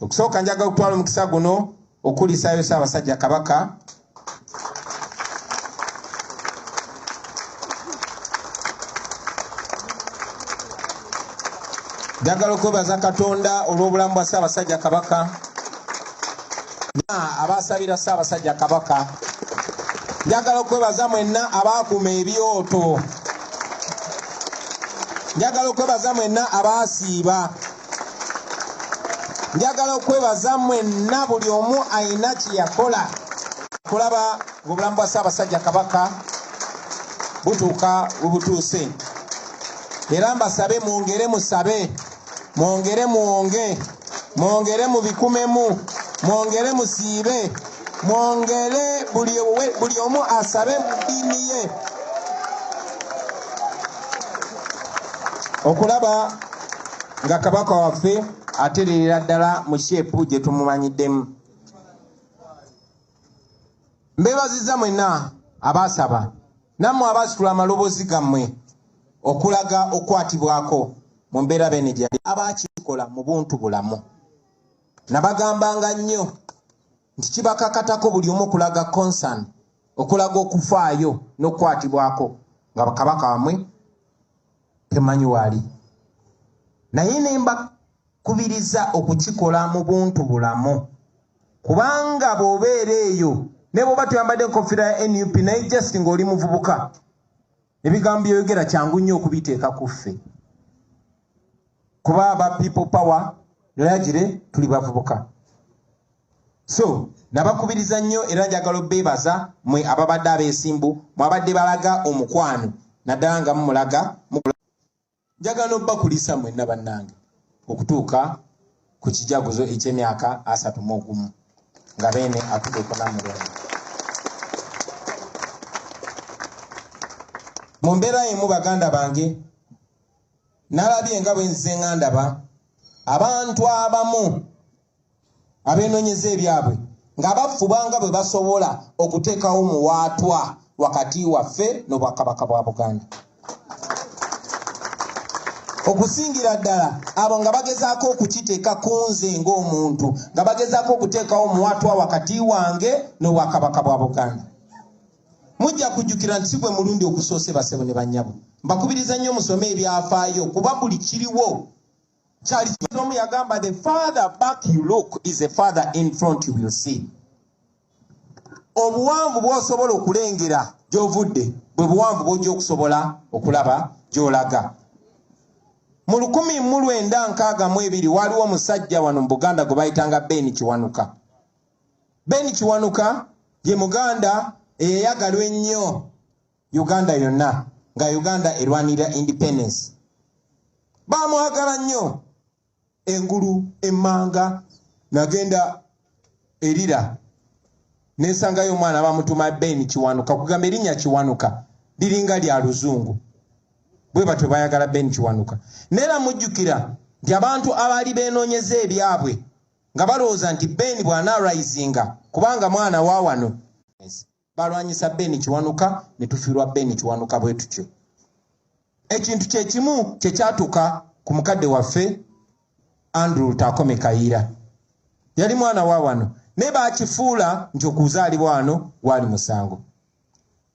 Okusooka njagala okutwala omukisa guno okulisaayo Ssaabasajja Kabaka. Njagala okwebaza Katonda olw'obulamu bwa Ssaabasajja Kabaka, abasabira Ssaabasajja Kabaka. Njagala okwebaza mwenna abaakuma ebyoto. Njagala okwebaza mwenna abaasiiba. Njagala okwebaza mwenna buli omu alina kye yakola kulaba ng'obulamu bwa Ssaabasajja Kabaka butuuka we butuuse. Era mbasabe mwongere musabe, mwongere mwonge, mwongere mubikumemu, mwongere musiibe, mwongere buli omu asabe mu ddiini ye okulaba nga Kabaka waffe atereerera ddala mu sheepu gye tumumanyiddemu. Mbeebazizza mwenna abaasaba, nammwe abaasitula amaloboozi gammwe okulaga okukwatibwako mu mbeera Beene gye yali, abaakikola mu buntu bulamu. Nabagambanga nnyo nti kibakakatako buli omu okulaga concern, okulaga okufaayo n'okukwatibwako nga Kabaka wammwe temanyi waali. Naye ne mbakubiriza okukikola mu buntu bulamu, kubanga bw'obeera eyo ne bw'oba toyambadde enkofiira ya NUP naye just ng'oli muvubuka, ebigambo by'oyogera kyangu nnyo okubiteeka ku ffe, kuba aba People Power lagire tuli bavubuka. So nabakubiriza nnyo era njagala obbeebaza mmwe ababadde abeesimbu, mwabadde balaga omukwano naddala nga mumulaga. Njagala n'obbakulisa mwenna bannange okutuuka ku kijaguzo eky'emyaka 31 nga Beene atudde ku Namulondo. Mu mbeera emu baganda bange, nalabye nga bwe nzize nga ndaba abantu abamu abeenoonyeza ebyabwe nga bafuba nga bwe basobola okuteekawo muwaatwa wakati waffe n'Obwakabaka bwa Buganda, okusingira ddala abo nga bagezaako okukiteeka ku nze ng'omuntu, nga bagezaako okuteekawo muwaatwa wakati wange n'Obwakabaka bwa Buganda. Mujja kujjukira nti si gwe mulundi ogusoose. Basebo ne bannyabo, mbakubiriza nnyo musome ebyafaayo, kuba buli kiriwo kyali omu yagamba, "The farther back you look is the farther in front you will see." Obuwanvu bw'osobola okulengera gy'ovudde bwe buwanvu bw'ojja okusobola okulaba gy'olaga. Mu 1962 waliwo omusajja wano mu Buganda gwe bayitanga Ben Kiwanuka. Ben Kiwanuka ye Muganda eyayagalwa ennyo Uganda yonna nga Uganda erwanirira independence. Bamwagala nnyo engulu emmanga. Nagenda erira nensangayo omwana bamutuma Ben Kiwanuka, kugamba erinnya Kiwanuka liringa lya luzungu, bwe batyo bayagala Ben Kiwanuka. Neera mujjukira nti abantu abaali beenoonyeza ebyabwe nga balowooza nti Ben bw'anaarisinga, kubanga mwana wa wano, balwanyisa Ben Kiwanuka ne tufiirwa Ben Kiwanuka. Bwe tutyo ekintu kyekimu kyekyatuuka ku mukadde waffe Andrew Lutaakome Kayiira. Yali mwana wa wano naye bakifuula nti okuzaalibwa wano gwali musango.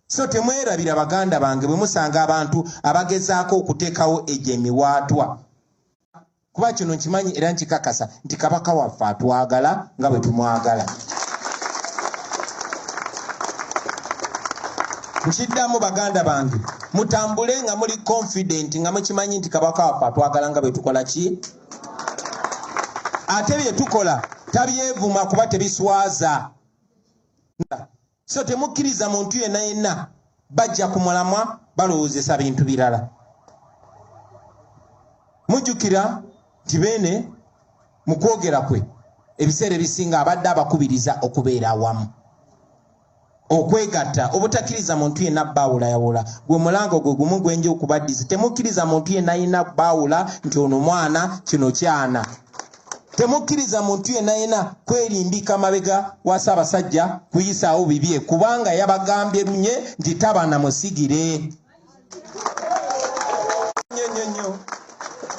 So temwerabira baganda bange, bwe musanga abantu abagezaako okuteekawo egyo emiwaatwa, kuba kino nkimanyi era nkikakasa nti Kabaka waffe atwagala nga bwe tumwagala. Nkiddamu baganda bange, mutambule nga muli confident, nga mukimanyi nti Kabaka waffe atwagala nga bwe tukola ki, ate bye tukola tabyevuma kuba tebiswaza. So temukkiriza muntu yenna yenna bajja ku mulamwa balowoozesa bintu birala. Mujjukira nti Beene mu kwogera kwe ebiseera ebisinga abadde abakubiriza okubeera awamu, okwegatta, obutakkiriza muntu yenna baawulayawula. Gwe mulango gwe gumu gwenja okubaddiza: temukkiriza muntu yenna yenna baawula nti ono mwana, kino kyana. Temukkiriza muntu yenna yenna kwerimbika mabega wa Ssaabasajja kuyisaawo bibye, kubanga yabagambye lunye nti taba na musigire nnyo nnyo nnyo.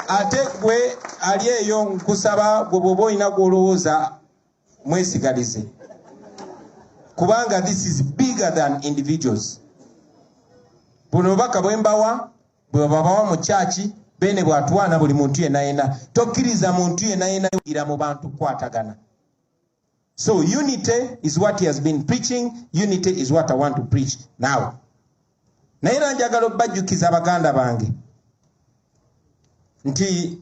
Ate gwe Ali eyo nkusaba gwe bw'oba olina gw'olowooza mwesigalize, kubanga this is bigger than individuals. Buno bubaka bwe mbawa, bwe babawa mu kyaki, Beene bw'atwana buli muntu yenna yenna. Tokkiriza muntu yenna yenna gira mu bantu kukwatagana. So unity is what he has been preaching. Unity is what I want to preach now. Naye era njagala obbajjukiza, baganda bange, nti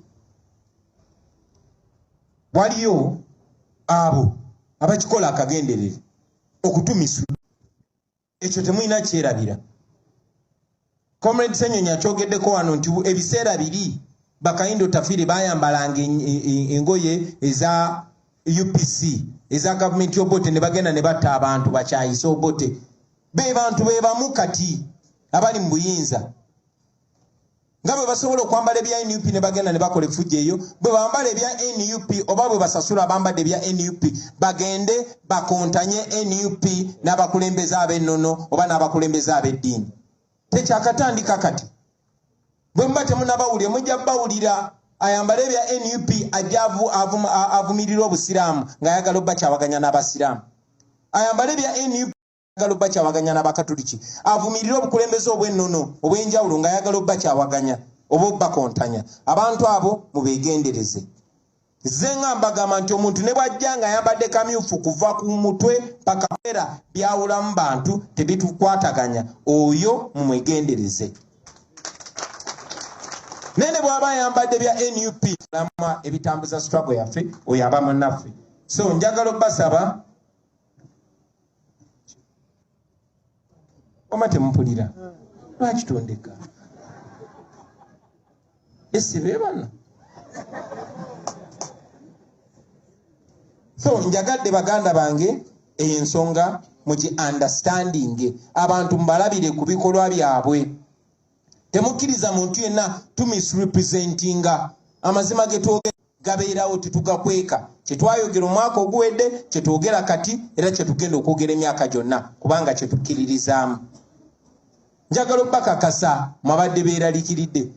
waliyo abo abakikola akagenderere okutumisu. Ekyo temulina kyerabira. Comrade Senyonyi akyogeddeko wano nti ebiseera biri Bakayindo Tafiire bayambalanga engoye eza UPC, eza gavumenti Obote, ne bagenda ne batta abantu bakyayise Obote. Be bantu be bamu kati abali mu buyinza, nga bwe basobola okwambala ebya NUP ne bagenda ne bakola effujjo eyo, bwe bambala ebya NUP oba bwe basasula abambadde ebya NUP bagende bakontanye NUP n'abakulembeze ab'ennono oba n'abakulembeze ab'eddiini. Tekyakatandika kati. Bwe muba temunabawulire, mujja bawulira. Ayambale ebya NUP ajja avumirira obusiraamu ng'ayagala obbakyawaganya n'abasiraamu. Ayambale ebya NUP ayagala obbakyawaganya n'abakatuliki. Avumirire obukulembeze obw'ennono obw'enjawulo ng'ayagala obbakyawaganya oba obbakontanya. Abantu abo mubeegendereze. Ze nga mbagamba nti omuntu ne bw'ajja ng'ayambadde kamyufu kuva ku mutwe paka era byawulamu bantu, tebitukwataganya, oyo mumwegendereze. Naye ne bw'aba ayambadde bya NUP lamwa ebitambuza struggle yaffe, oyo aba munnaffe. So njagala obbasaba oma temupulira lwaki tondeka esi be bano. So njagadde, baganda bange, eyo ensonga mugi understanding. Abantu mubalabire ku bikolwa byabwe. Temukkiriza muntu yenna tumisrepresentinga. Amazima getwogera gabeerawo, tetugakweka. Kyetwayogera omwaka oguwedde kyetwogera kati, era kyetugenda okwogera emyaka gyonna, kubanga kyetukkiririzaamu. Njagala obbakakasa, mwabadde beeraliikiridde,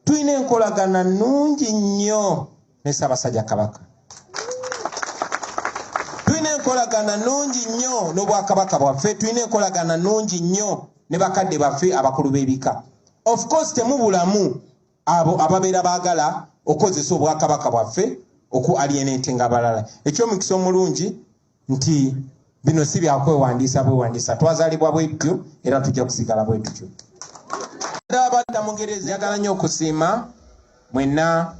tulina enkolagana nnungi nnyo ne Ssaabasajja Kabaka. Tulina enkolagana nnungi nnyo n'obwakabaka bwaffe. Tulina enkolagana nnungi nnyo ne bakadde baffe abakulu b'ebika. Of course temubulamu abo ababeera baagala okukozesa obwakabaka bwaffe oku alienatinga abalala. Ekyomukisa omulungi nti bino si byakwewandiisa bwewandiisa. Twazaalibwa bwe tutyo era tujja kusigala bwe tutyo. Abadda mu ngeri njagala nnyo okusiima mwenna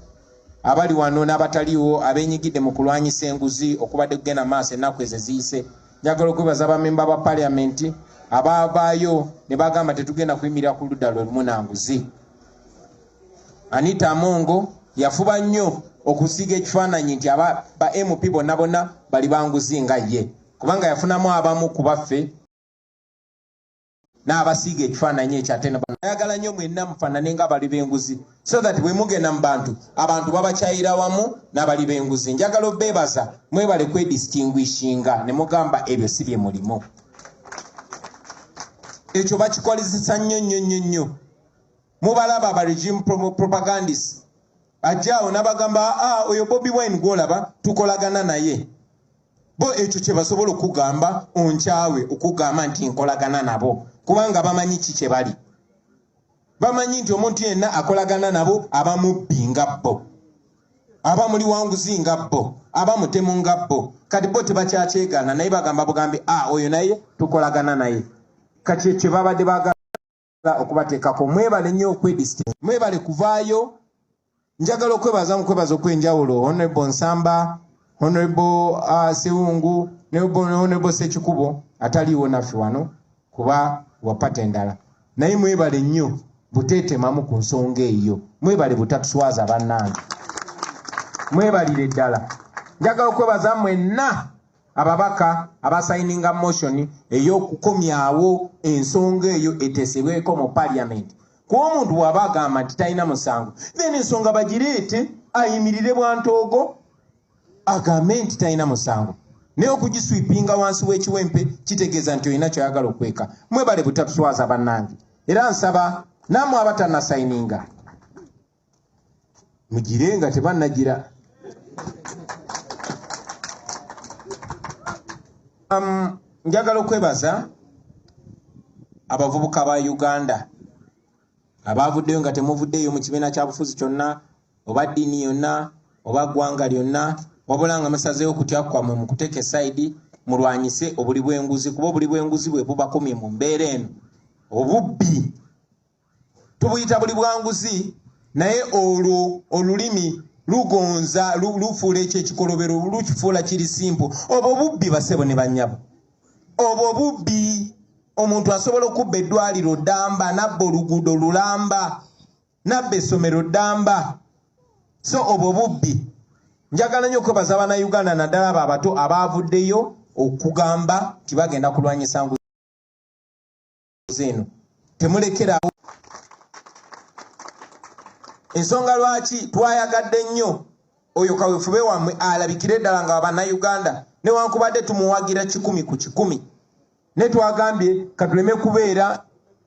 abali wano n'abataliiwo abeenyigidde mu kulwanyisa enguzi okubadde kugenda maaso ennaku ezo eziyise. Njagala okwebaza bamemba ba paliamenti abaavaayo ne bagamba tetugenda kuyimirira ku ludda lwe lumu na nguzi. Anita Amongo yafuba nnyo okusiiga ekifaananyi nti aba ba MP bonna bonna bali banguzi nga ye, kubanga yafunamu abamu ku baffe n'abasiiga ekifaananyi ekyo. Ate ayagala nnyo mwenna mufaanane nga abali b'enguzi, so that bwe mugenda mu bantu, abantu babakyayira wamu n'abali b'enguzi. Njagala obeebaza, mwebale kwedistinguishinga ne mugamba ebyo si bye mulimu. Ekyo bakikolezesa nnyo nnyo nnyo nnyo. Mubalaba aba regime propagandist ajja awo n'abagamba, "Ah, oyo Bobi Wine gwolaba tukolagana naye." Bo ekyo kye basobola okugamba onkyawe, okugamba nti nkolagana nabo, kubanga bamanyi ki kye bali. Bamanyi nti omuntu yenna akolagana nabo aba mubbi nga bo, aba muli wanguzi nga bo, aba mutemu nga bo. Kati bo tebakyakyegana, naye bagamba bugambi, "A, oyo naye tukolagana naye." Kati ekyo babadde baagala okubateekako. Mwebale nnyo okwedistinguish, mwebale kuvaayo. Njagala okwebaza mu kwebaza okw'enjawulo Honorable Nsamba, Honorable Sewungu ne Honorable Sekikubo ataliiwo naffe wano kuba wapata endala. Naye mwebale nnyo buteetemamu ku nsonga eyo. Mwebale butatuswaza, bannange, mwebalire ddala. Njagala okwebaza mwenna ababaka abasayininga motion ey'okukomyawo ensonga eyo eteesebweko mu parliament, kuba omuntu bw'aba agamba nti talina musango, then ensonga bagireete ayimirire bwantoogo agambe nti talina musango. Naye okugiswipinga wansi w'ekiwempe kitegeeza nti olina kyoyagala okweka. Mwebale butatuswaza, bannange. Era nsaba nammwe abatanasayininga. Mugire nga tebannagira. Njagala okwebaza abavubuka ba Uganda abaavuddeyo nga temuvuddeeyo mu kibiina kya bufuzi kyonna oba ddiini yonna oba ggwanga lyonna, wabula nga musazeewo okutya kwammwe mu kuteeka esayidi mulwanyise obuli bw'enguzi, kuba obuli bw'enguzi bwe bubakomye mu mbeera eno. Obubbi tubuyita buli bwanguzi, naye olwo olulimi lugonza lufuula ekyo ekikolobero, lukifuula kiri simple. Obwo bubbi basebo ne bannyabo, obwo bubbi. Omuntu asobola okubba eddwaliro ddamba, n'abba oluguudo lulamba, n'abba essomero ddamba. So obwo bubbi. Njagala nnyo okwebaza Bannayuganda, naddala abo abato abaavuddeyo okugamba nti bagenda kulwanyisa nguzi eno. Temulekerawo. Ensonga lwaki twayagadde nnyo oyo kawefube wammwe alabikire ddala nga Bannayuganda, newankubadde tumuwagira 100 ku 100, ne twagambye katuleme kubeera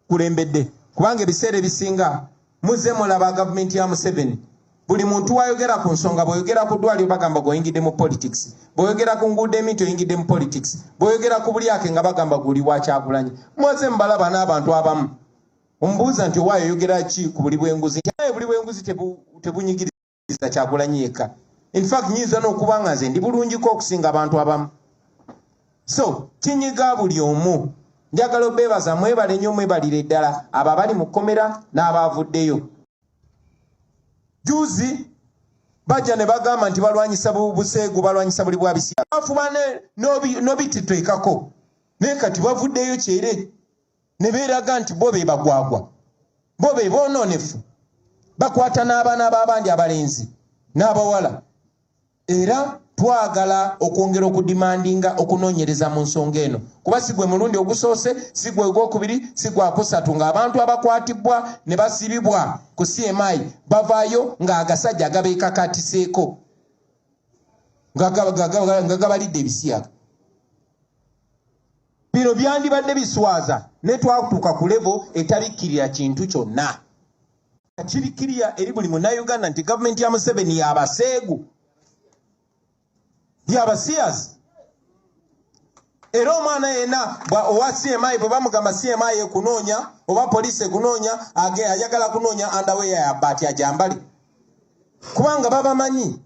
kulembedde, kubanga ebiseera ebisinga muzze mulaba gavumenti ya Museveni, buli muntu wayogera ku nsonga, bw'oyogera ku ddwaliro bagamba gweoyingidde mu politics, bw'oyogera ku nguudo emiti oyingidde mu politics, bw'oyogera ku bulyake nga bagamba guli wa Kyagulanyi. Mwaze mubalaba n'abantu abamu omubuuza nti owaayo oyogera ki ku buli bw'enguzi? Naye buli bw'enguzi tebunyigiriza Kyagulanyi yekka. In fact, nyinza n'okuba nga nze ndi bulungiko okusinga abantu abamu. So kinyiga buli omu. Njagala obeebaza, mwebale nnyo, mwebalire ddala abo abali mu kkomera n'abaavuddeyo. Juzi bajja ne bagamba nti balwanyisa buseegu, balwanyisa buli bwa bisi, bafuba n'obiteteekako, naye kati bavuddeyo kyere ne beeraga nti bo be bagwagwa, bo be boonoonefu, bakwata n'abaana b'abandi abalenzi n'abawala. Era twagala okwongera okudimandinga okunoonyereza mu nsonga eno, kuba si gwe mulundi ogusoose, si gwe ogwokubiri, si gwakusatu ng'abantu abakwatibwa ne basibibwa ku CMI bavaayo ng'agasajja gabeekakatiseeko nga gabalidde ebisiyaga. Bino byandibadde biswaza, ne twatuuka ku level etabikkirira kintu kyonna. Kirikkirira eri buli Munnayuganda nti gavumenti ya Museveni y'abaseegu, y'abasiyazi. Era omwana yenna owa CMI bwe bamugamba CMI ekunoonya oba poliisi ekunoonya, ayagala kunoonya underwear ya baati ajambale, kubanga babamanyi.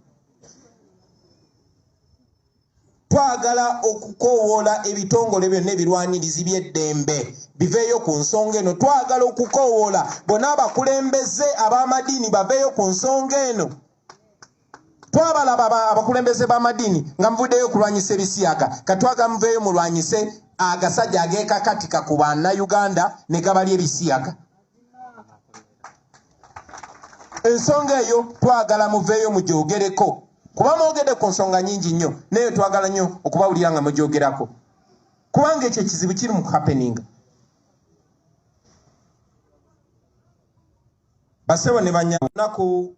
Twagala okukoowoola ebitongole byonna ebirwanirizi by'eddembe biveeyo ku nsonga eno. Twagala okukoowoola bonna abakulembeze ab'amadiini baveeyo ku nsonga eno. Twabalaba abakulembeze b'amadiini nga muvuddeyo okulwanyisa ebisiyaga, katwagala muveeyo mulwanyise agasajja ageekakatika ku Bannayuganda ne gabalya ebisiyaga. Ensonga eyo twagala muveeyo mugyogereko, kuba mwogedde ku nsonga nnyingi nnyo, naye twagala nnyo okubawulira nga mugyogerako, kubanga ekyo ekizibu kiri mu happening. Basebo ne bannyabonaku,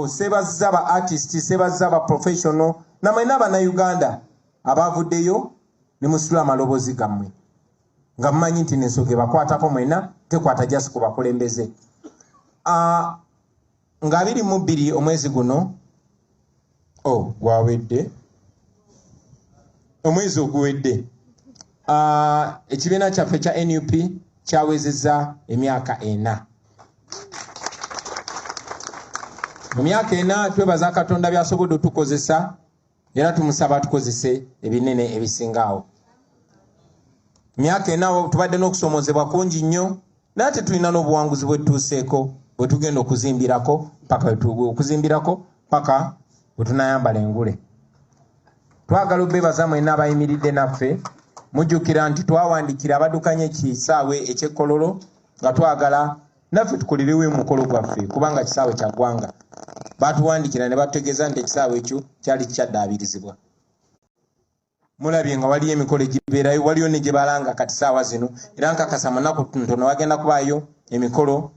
sebazza ba artist, sebazza ba professional, namwena Bannayuganda abavuddeyo ne musitula amaloboozi gammwe nga mumanyi nti n'ensonga ebakwatako mwena, tekwata just ku bakulembeze. Nga 22 omwezi guno gwawedde, omwezi oguwedde, ekibiina kyaffe kya NUP kyawezezza emyaka 4. Mu myaka 4 twebaza Katonda by'asobodde otukozesa, era tumusaba tukozese ebinene ebisingaawo. Myaka 4 tubadde n'okusomoozebwa kungi nnyo, naye ate tulina n'obuwanguzi bwe tutuuseeko, bwe tugenda okuzimbirako paka bwe tunayambala engule. Twagala obeebaza mwenna abayimiridde naffe. Mujjukira nti twawandiikira abaddukanya ekisaawe eky'Ekkololo nga twagala naffe tukolerewo omukolo gwaffe, kubanga kisaawe kya ggwanga. Baatuwandiikira ne batutegeeza nti ekisaawe ekyo kyali kikyadaabirizibwa. Mulabye nga waliyo emikolo egibeerayo, waliyo ne gye balanga kati saawa zino, era nkakasa mu nnaku ntono wagenda kubaayo emikolo.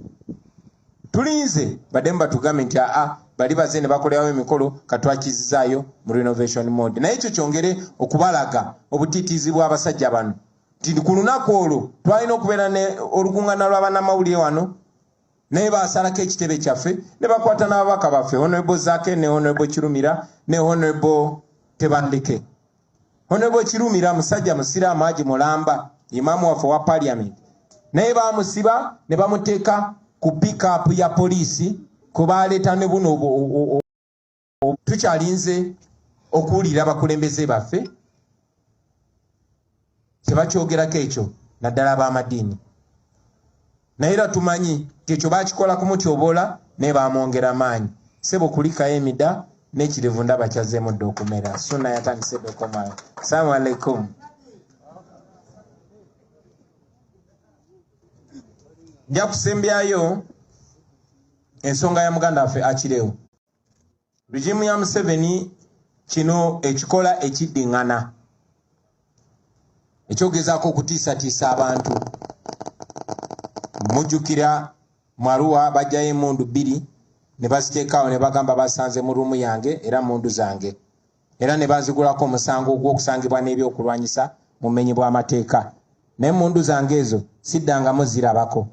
Tulinze baddemu batugambe nti aa bali baze ne bakolerawo emikolo, katwakizizaayo mu renovation mode. Naye ekyo kyongere okubalaga obutiitiizi bw'abasajja bano, nti ku lunaku olwo twalina okubeera ne olukuŋŋaana lw'abannamawulire wano. Naye basalako ekitebe kyaffe ne bakwata n'ababaka baffe, Honorable Zake ne Honorable Kirumira ne Honorable Tebandeke. Honorable Kirumira musajja musiraamu, Haji mulamba, imaamu waffe wa parliament, naye bamusiba ne bamuteeka ku pickup ya poliisi kwe baleeta ne buno. Tukyalinze okuwulira abakulembeze baffe tebakyogerako ekyo, naddala ab'amadiini. Naye era tumanyi nti ekyo bakikola kumutyoboola, naye bamwongera maanyi. Sebo, kulikayo emida n'ekirevu, ndaba kyazzeemu dda okumera. Suna yatandise dda okomayo. Salaamu alaikum. Nja kusembyayo ensonga ya muganda waffe Akirewo. Regime ya Museveni kino ekikola ekiddiŋŋana ekyogezaako okutiisatiisa abantu. Mujjukira Mwaruwa bajjayo emundu 2 ne baziteekaawo ne bagamba basanze mu room yange era mundu zange, era ne banzigulako omusango ogw'okusangibwa n'ebyokulwanyisa mu bumenyi bw'amateeka. Naye mundu zange ezo siddangamu zirabako.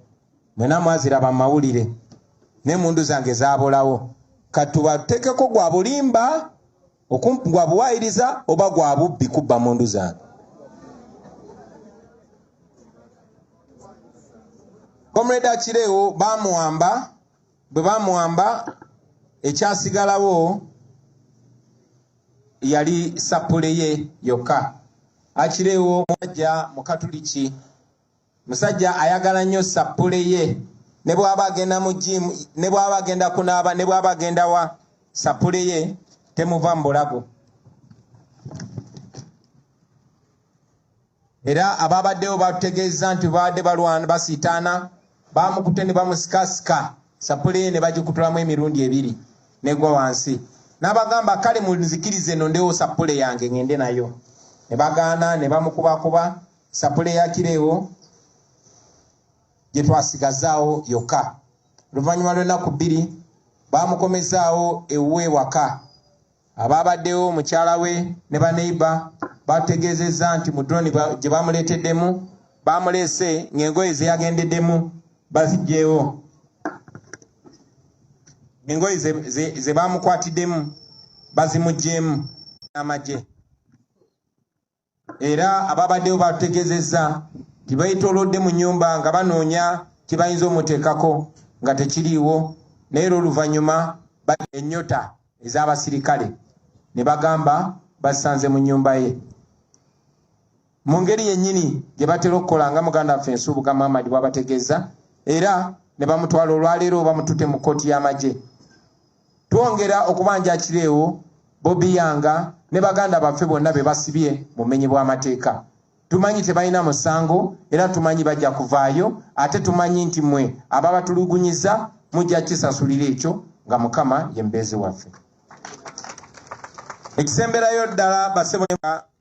Mwena mwaziraba mu mawulire, naye mundu zange zaabulawo. Katubateekeko gwa bulimba, gwa buwaayiriza oba gwa bubbi kubba mundu zange. Comrade Akirewo bamuwamba. Bwe bamuwamba, ekyasigalawo yali sapule ye yokka. Akirewo musajja mukatuliki, musajja ayagala nnyo sapule ye. Ne bw'aba agenda mu gym, ne bw'aba agenda kunaaba, ne bw'aba agenda wa, sapule ye temuva mu bulago. Era ababaddewo batutegeeza nti babadde balwana basiitaana, bamukutte ne bamusikasika, sapule ye ne bagikutulamu emirundi ebiri negwa wansi. N'abagamba, "Kale munzikirize nondewo sapule yange ngende nayo." Ne bagaana ne bamukubakuba. Sapule ya Kireewo gye twasigazaawo yokka. Oluvannyuma lw'ennaku 2 bamukomezaawo ewuwe waka. Ababaddewo, mukyala we ne baneiba, bategeezezza nti mu drone gye bamuleeteddemu, bamuleese ng'engoye ze yagendeddemu baziggyewo, engoye ze bamukwatiddemu bazimuggyeemu n'amagye. Era ababaddewo batutegeezezza nti beetoolodde mu nnyumba nga banoonya kye bayinza omuteekako nga tekiriiwo. Naye era oluvannyuma ennyota ez'abasirikale ne bagamba basanze mu nnyumba ye, mu ngeri yennyini gye batera okukola, nga muganda waffe Nsubuga Muhammad bw'abategeeza. Era ne bamutwala. Olwaleero bamututte mu kkooti y'amagye. Twongera okubanja Akireewo, Bobi Yanga ne baganda baffe bonna be basibye mu bumenyi bw'amateeka. Tumanyi tebalina musango, era tumanyi bajja kuvaayo. Ate tumanyi nti mmwe ababatulugunyiza mujja kisasulira ekyo, nga Mukama ye mubeezi waffe. Ekisemberayo ddala, basebo,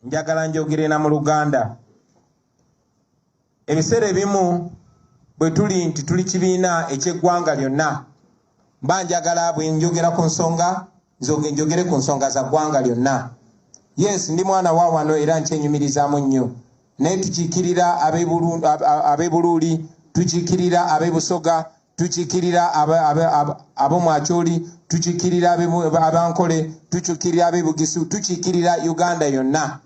njagala njogere na mu Luganda. Ebiseera ebimu bwe tuli nti tuli kibiina ekyeggwanga lyonna, mba njagala bwe njogera ku nsonga nzoge njogere ku nsonga za ggwanga lyonna. Yes, ndi mwana wa wano era nkyenyumirizaamu nnyo, naye tukiikirira ab'e Buluuli, tukiikirira ab'e Busoga, tukiikirira ab'Omwacholi, tukiikirira Abankole, tukiikirira ab'e Bugisu, tukiikirira Uganda yonna.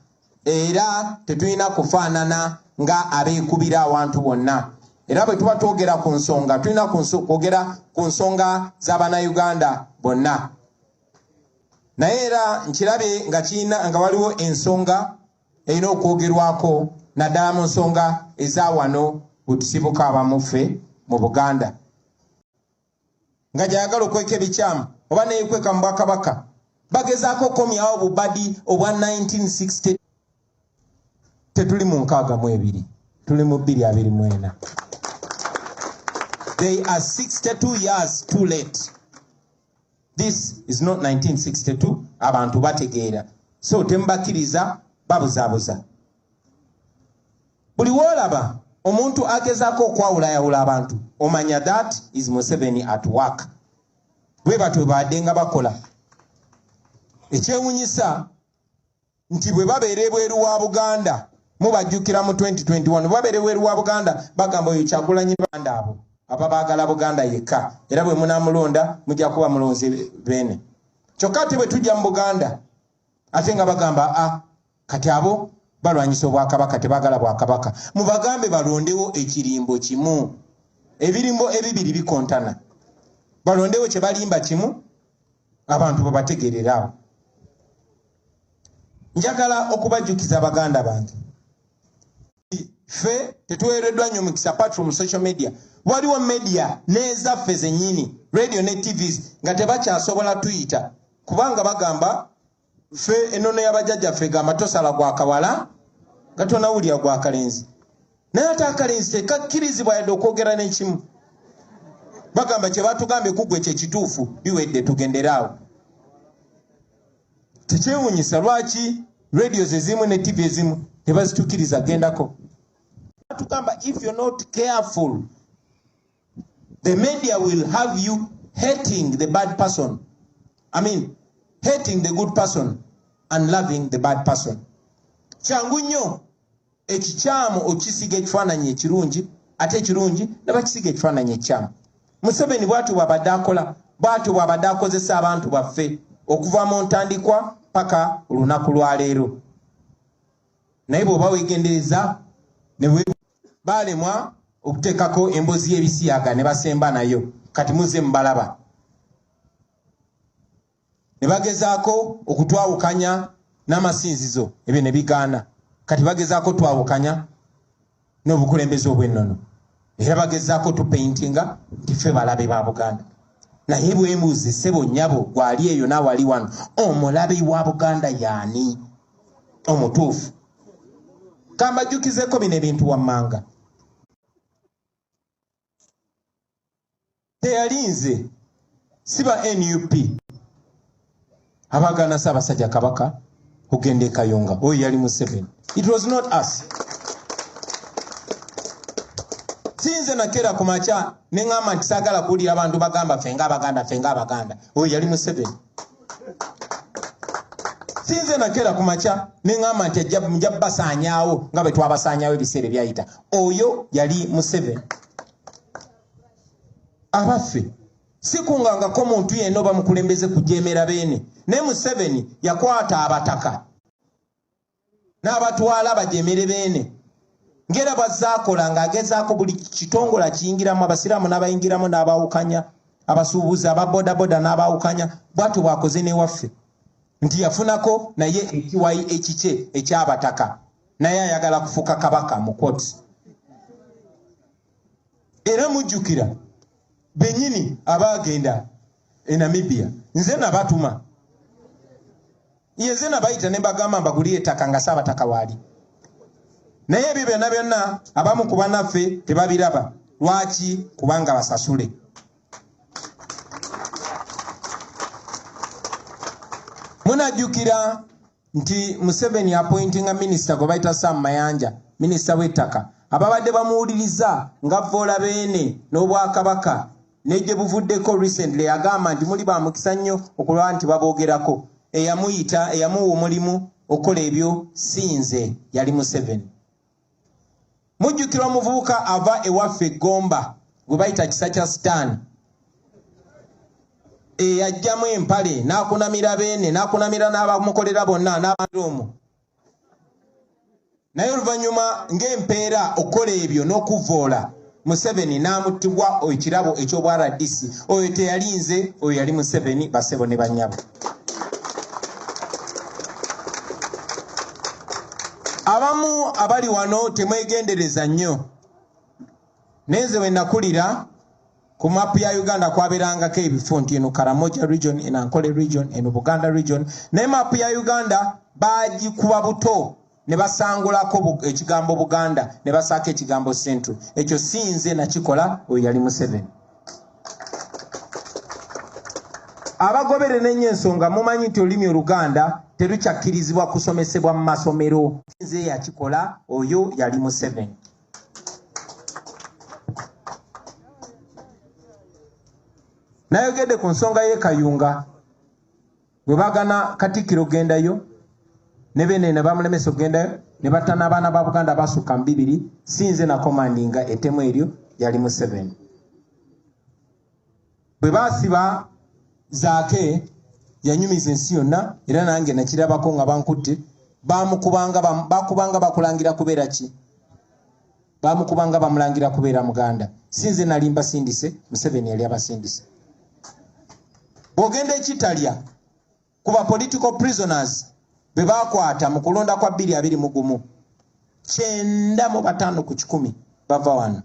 Era tetulina kufaanana nga abeekubira awantu wonna. Era bwe tuba twogera ku nsonga, tulina kwogera ku nsonga z'Abannayuganda bonna. Naye era nkirabye nga kirina nga waliwo ensonga erina okwogerwako, naddala mu nsonga eza wano bwe tusibuka abamuffe mu Buganda, nga gyayagala okweka ebikyamu oba neyekweka mu bwakabaka. Bagezaako okukomyawo bubadi obwa 1960. Tetuli mu 62, tuli mu 2024. They are 62 years too late. This is not 1962. Abantu bategeera, so temubakkiriza babuzaabuza. Buli woolaba omuntu agezaako okwawulayawula abantu, omanya that is Museveni at work. Bwe batyo badde nga bakola. Ekyewunyisa nti bwe babeera ebweru wa Buganda, mubajjukira mu 2021, bwe babeera ebweru wa Buganda bagamba oyo Kyagulanyi. Banda abo Ababaagala Buganda yekka, era bwe munaamulonda mujja kuba mulonze Beene. Kyokka ate bwe tujja mu Buganda ate nga bagamba a kati abo balwanyisa obwakabaka, tebaagala bwakabaka. Mubagambe balondewo ekirimbo kimu, ebirimbo ebibiri bikontana, balondewo kye balimba kimu, abantu babategerera awo. Njagala okubajjukiza baganda bange, ffe tetuweereddwa nnyo mukisa apart from social media. Waliwo media n'ezaffe zennyini, radio ne TVs, nga tebakyasobola tuyita kubanga bagamba ffe ennono y'abajjajjaffe egamba tosala gwa kawala nga tonawulira gwa kalenzi, naye ate akalenzi tekakkirizibwa yadde okwogera n'ekimu. Bagamba kye batugambye ku ggwe kye kituufu, biwedde, tugendere awo. Tekyewunyisa lwaki radios ezimu ne TV ezimu tebazitukiriza gendako. Batugamba if you're not careful, the media will have you hating the bad person, I mean hating the good person and loving the bad person. Kyangu nnyo ekikyamu okisiga ekifaananyi ekirungi, ate ekirungi ne bakisiga ekifaananyi ekikyamu. Museveni bwatyo bw'abadde akola, bwatyo bw'abadde akozesa abantu baffe okuva mu ntandikwa paka olunaku lwaleero. Naye bw'oba weegendereza ne baalemwa okuteekako emboozi y'ebisiyaga ne basemba nayo, kati muzze mubalaba ne bagezaako okutwawukanya n'amasinzizo, ebyo ne bigaana. Kati bagezaako twawukanya n'obukulembeze obw'ennono, era bagezaako tupaintinga nti ffe balabe ba Buganda. Naye bwemuuze, ssebo, nnyabo, gwali eyo naawali wano, omulabe wa Buganda yaani omutuufu? Kambajjukizeko bino ebintu wammanga. Teyalinze si ba NUP abagaana Ssaabasajja Kabaka okugenda e Kayunga, oyo yali Museveni, it was not us. Sinze nakera ku makya ne ŋŋamba nti saagala kuwulira abantu bagamba ffe ng'Abaganda, ffe ng'Abaganda, oyo yali Museveni. Sinze nakera ku makya ne ŋŋamba nti nja basaanyaawo nga bwe twabasaanyaawo ebiseera ebyayita, oyo yali Museveni. Abaffe, sikungangako muntu yenna oba mukulembeze kujeemera Beene, naye Museveni yakwata abataka n'abatwala bajeemere Beene, ng'era bw'azaakola ng'agezaako buli kitongole akiyingiramu, abasiraamu n'abayingiramu n'abaawukanya, abasuubuzi ababodaboda n'abaawukanya. Bw'atyo bw'akoze n'ewaffe, nti yafunako naye ekiwayi ekikye ekyabataka, naye ayagala kufuuka kabaka mu koti. Era mujjukira bennyini abaagenda e Namibia, nze nabatuma, ye nze nabayita ne mbagamba mbagulire ettaka nga Saabataka waali. Naye ebyo byonna byonna abamu ku bannaffe tebabiraba. Lwaki? Kubanga basasule. Munajjukira nti Museveni appointinga minisita gwe bayita Sam Mayanja, minisita w'ettaka. Ababadde bamuwuliriza nga vvoola Beene n'obwakabaka ne gye buvuddeko recently agamba nti muli ba mukisa nnyo okulaba nti baboogerako. Eyamuyita, eyamuwa omulimu okukola ebyo si nze, yali Museveni. Mujjukira omuvubuka ava ewaffe Gomba gwe bayita Kisa kya Sitaani, eyajjamu empale n'akunamira Beene n'akunamira n'abamukolera bonna n'abantu omwo, naye oluvannyuma ng'empeera okukola ebyo n'okuvvoola Museveni n'amuttibwa ekirabo eky'obwa RDC. Oyo teyalinze, oyo yali Museveni. Basebo ne bannyabo, abamu abali wano temwegendereza nnyo, naye nze bwe nakulira ku mapu ya Uganda kwabeerangako ebifo nti eno Karamoja region, eno Ankole region, eno Buganda region, naye mapu ya Uganda bagikuba buto ne basangulako ekigambo Buganda ne basaako ekigambo Central. Ekyo si nze nakikola, oyo yali Museveni. Abagoberera ennyo ensonga mumanyi nti olulimi Oluganda terukyakkirizibwa kusomesebwa mu masomero. Nze yakikola, oyo yali Museveni. Nayogedde ku nsonga y'e Kayunga bwe bagana Katikkiro okugendayo ne Beene ne bamulemesa okugendayo ne batta n'abaana ba Buganda basukka mu 2. Si nze nakomandinga ettemu eryo, yali Museveni. Bwe baasiba Zaake, yanyumiza ensi yonna, era nange nakirabako nga bankutte. Bamukubanga, bakubanga bakulangira kubeera ki? Bamukubanga bamulangira kubeera Muganda. Si nze nali mbasindise, Museveni yali abasindise. Bw'ogenda ekitalya kuba political prisoners be bakwata mu kulonda kwa 2021, 95 bava wano.